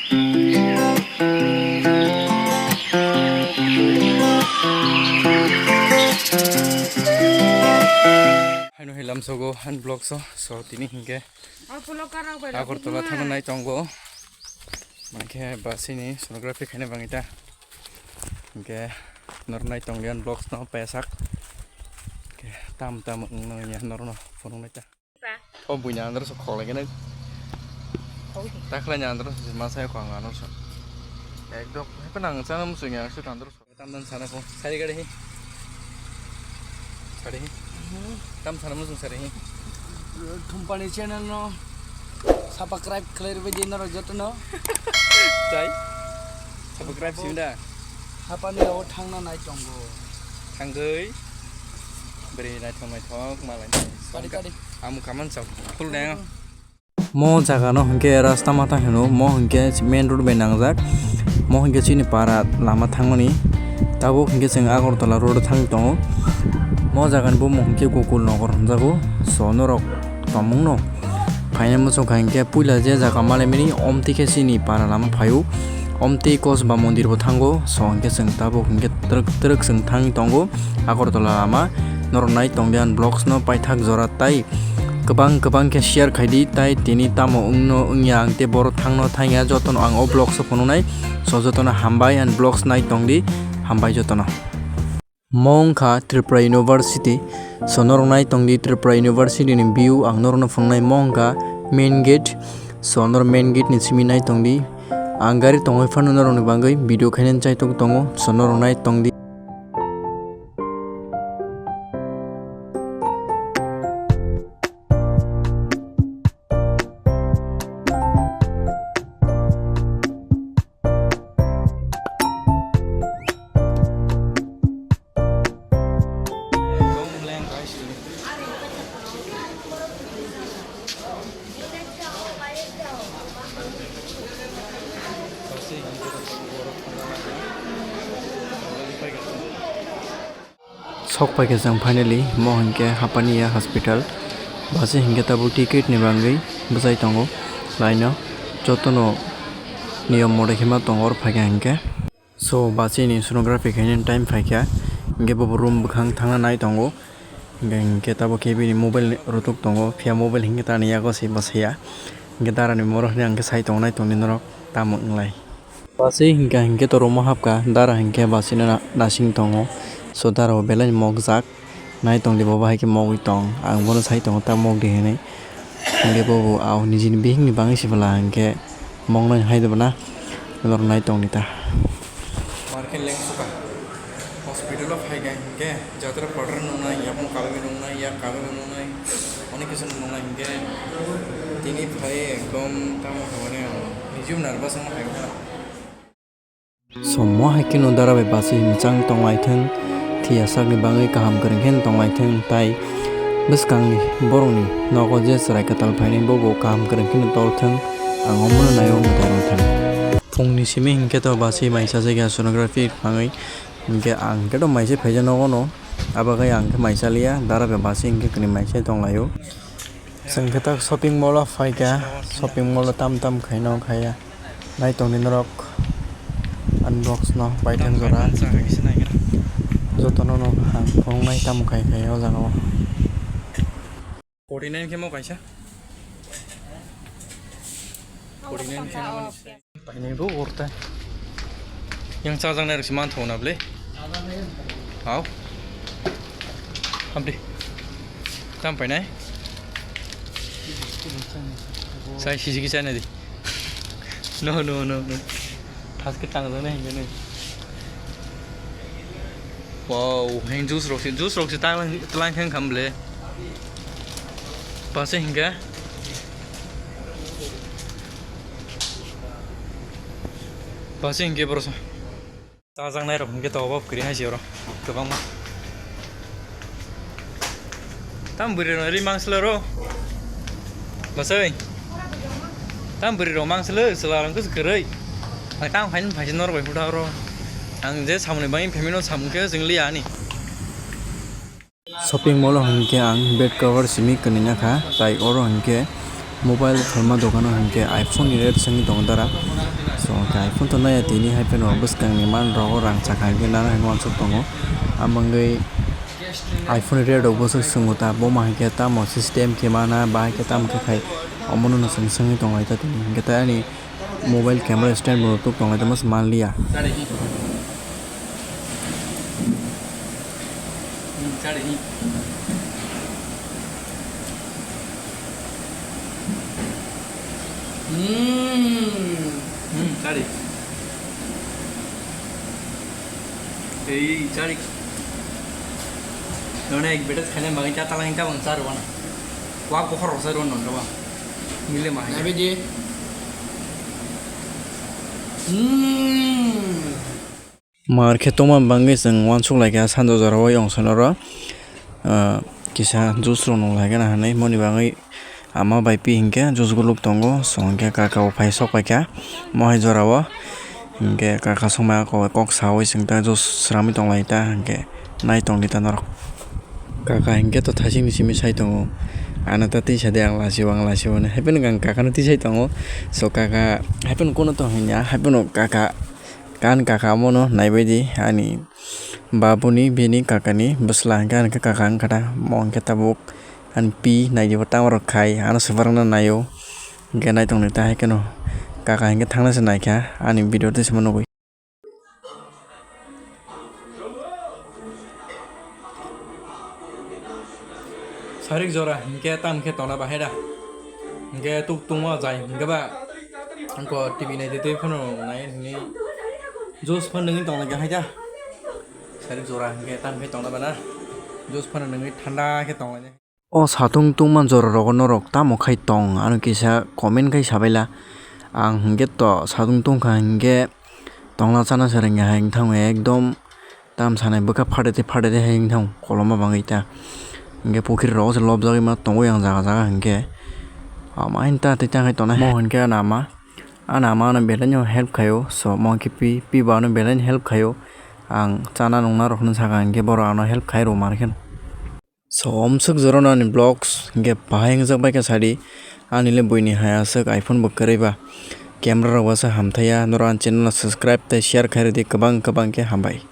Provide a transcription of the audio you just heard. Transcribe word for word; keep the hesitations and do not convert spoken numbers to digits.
Haino hilam sogo and vlog so, so tini hinkhe Agartala thangna nai tongo. Mankhe bus ni sonography khaina bangwi ta. Hinkhe nornai tongdi and vlogs no payasak. Hinkhe tam tam wngno ya norno phunuknai ta. O buina andro sok khok lai kene. Takhla ni andro sok masa ya khok andro sok. Ekdom hepa nang chana musu ya sok andro sok. Tam dan sana ko. Sari gade hi. Sari hi. Tam sana musu sari hi. Thumpani channel no subscribe khlai rwbaidi norok jotono. Chai. Subscribe simi da. Hapani o thangna nai tongo. Thangwi. Beri naithok naithok malai. Kadi, kadi. Amu kaman chau. Khul deng. Mo jaga no hinkhe rasta mata hino, mo hinkhe main road bai nangjak. Mo hinkhe chini para lama thangmani. Tabuk hinkhe chwng Agartala road thang tongo. Mo jaga ni bumung hinkhe Gokul Nagar hwnjago. So norok tongmung no. Phaina muchung kha hinkhe puila je jaga malaimani omtwi khe chini para lama phaio. Omtwi Kosba mondir bo thango. So hinkhe chwng tabuk hinkhe twrwk twrwk chwng thang tongo Agartala lama. Norok nai tongdi ang vlogs no paithak jora tai kwbang kwbang khe share khaidi tai tini tamo wngno wngya ang tei borok thangno thangya jotono ang o vlogs o phunuknai. So jotono hambai and vlogs nai tongdi, hambai jotono. Mo wngkha Tripura University. So norok nai tongdi Tripura University ni view ang norokno phunuknai, mo wngkha main gate. So norok main gate ni simi nai tongdi. Ang gari tongwi phano norokni bagwi video khainani chaitok tongo. So norok nai tongdi. Sok paikha chwng finally, mo hinkhe Hapania hospital. Basi hinkhe tabuk ticket ni bagwi bwchai tongo line o. Jotono niyom moto khe ma tongo oro phaikha hinkhe. So basi ni sonography khainani time phaikha, hinkhe bo room bwkhang thangna nai tongo. Hinkhe, hinkhe tabuk khe bini mobile rutuk tongo, phiya mobile hinkhe tani yago se bwsaya. Hinkhe dara ni moro hinwi ang khe sai tongo, nai tongdi norok tamo wnglai. Basi hinkha hinkhe to room o hapkha, dara hinkhe basi no na-, nasing tongo. So dara bo belai ni mokjak, nai tongdi bo bahai khe mogwi tong, ang bono sai tongo ta mokdi hinwi. Hinkhe bo bo au nijini bihik ni bagwi se bwla hinkhe moknai hai de bwna norok nai tongdi ta. Marke lengsuka hospital o phaikha hinkhe jatra patra nungnai, yakung kabwi nungnai, yak kabwi nungnai, onek kisu nungnai hinkhe tini phai ekdom tamo hwnwi ang nijib nervous wngma hai wngkha. Somo hai kheno dara bai basi mwchang tong lai thung, thiyasakni bagwi kaham kwrwng khe tong lai thung, tai bwskangni borokni nogo je chwrai kwtal phainai bobo kaham kwrwng khe tol thung, ang omono naio mwtai rw thung. Phungni simi hinkhe to basi mai chajagya sonography phangwi, hinkhe ang khe to mai se phaija nogo no, abagwi ang khe mai chaliya, dara bai basi hinkhe kwnwi mai se tong laio. Chwng khe tak shopping mall o phaikha, shopping mall o tam tam khaino khaiya. Nai tongdi norok unbox no paithak jora. Jotono no ang phunuknai tamo khai khai o jaga o. Forty nine khe mo kaisa. Forty nine khe mo ni. Painai bo orta. Yang chajak nai rok se man thona ble. Hao. Hamdi. Tam painai. Sai sijiki chai nai di. No, no, no, no. Thas ke tang jang nai hinga nai. Wow, heng juice rok se, juice rok se tang, tlang khang kham ble. Pase hinga. Basi hinkhe borok sa. Chajaknai rok hinkhe to obab kwrwi hai se oro kwbangma. Tam bwrwi rok ri mangsle ro. Bwsai. Tam bwrwi rok mangsle chwla rok kwrwi. Ang tam phaini phaisi norok bai phutha oro. Ang je samungni bagwi phaimino samung khe chwng liya ani. Shopping mall o hinkhe ang bed cover simi kwnwi nakha, tai oro hinkhe Mobile phalma dogano hinkhe iPhone ni rate swngwi tongo dara. So, hinkhe iPhone to naiya tini hai phano bwskangni man rogo rang chakha hinkhe nana hai wansuk tongo. Amangwi iPhone ni rate rok bwswk swngo ta, bo ma hinkhe tamo system khe mana, ba hinkhe tamo khe khai, omono no chwng swngwi tonglaita tini. Hinkhe tai ani mobile camera stand bo tuk tonglaita, mas manliya. Hmm. Hmm, chari. Ei, chari. Nona ek beta khane magai cha talang cha bang char wana. Wa ko khoro sa ron non ba. Mile ma. Nabe je. Hmm. Mar khe tongma bangwi chwng wansuk laikha sanjo jorao yong sonoro, ah, kisa juice rok nung laikha na hinwi moni bagwi ama bai pi hinkhe juice guluk tongo, so hinkhe kaka bo phai sok paikha mohai jorao, hinkhe kaka songma kok sawi chwng ta juice swrangwi tong lai ta hinkhe nai tongdi ta norok. Kaka hinkhe to thasingni simi sai tongo, ano ta twi sa de ang lachio ang lachio hwnwi, hapheno ang kakano twi sai tongo, so kaka hapheno kono tong hinya hapheno kaka. Ani kaka omono naibaidi ani babuni bini kakani bwsla hinkhe, ani kaka wngkha ta, mo hinkhe tabuk ani pi naidi bo tamo rok khai ano swpharna naio hinkhe naitongdi ta, haikheno kaka hinkhe thangna se naikha ani video tei sama nugui. Sarik jora hinkhe tam khe tongna bahai da. Hinkhe tuk tungma jai hinkhe ba angko T V nai tei phano nai hinwi juice phano nungwi tongna khe hai da. Sarik jora hinkhe tam khe tongna bana juice phano nungwi thanda khe tongna. O satung tungma jora rogo norok tamo khai tong ano kisa comment khai sabaila. Ang hinkhe to satung tungkha hinkhe tongna chana se rwngya hai wngthango ekdom. Tam sanai bwkha phaide phaide hai wngthang koloma bangwi ta. Hinkhe pukhiri rogo se lobjagwi ma tongwi ang jaga jaga hinkhe. Ama hinta tei tang hai tonai. Mo hinkhe ana ama. Ana ama ano belai no help khaio. So mo hinkhe pi, pi bo ano belai no help khaio. Ang chana nungna rok hinwi saka hinkhe borok ano help khai rw mankhe. So omswk jorano ani vlogs hinkhe bahai wngjak baikha sadi. Ani le buini hai aswk iPhone bo kwrwi ba. Camera rok bo aswk hamthaiya. Norok ani channel no subscribe tei share khai rwdi kwbang kwbang khe hambai.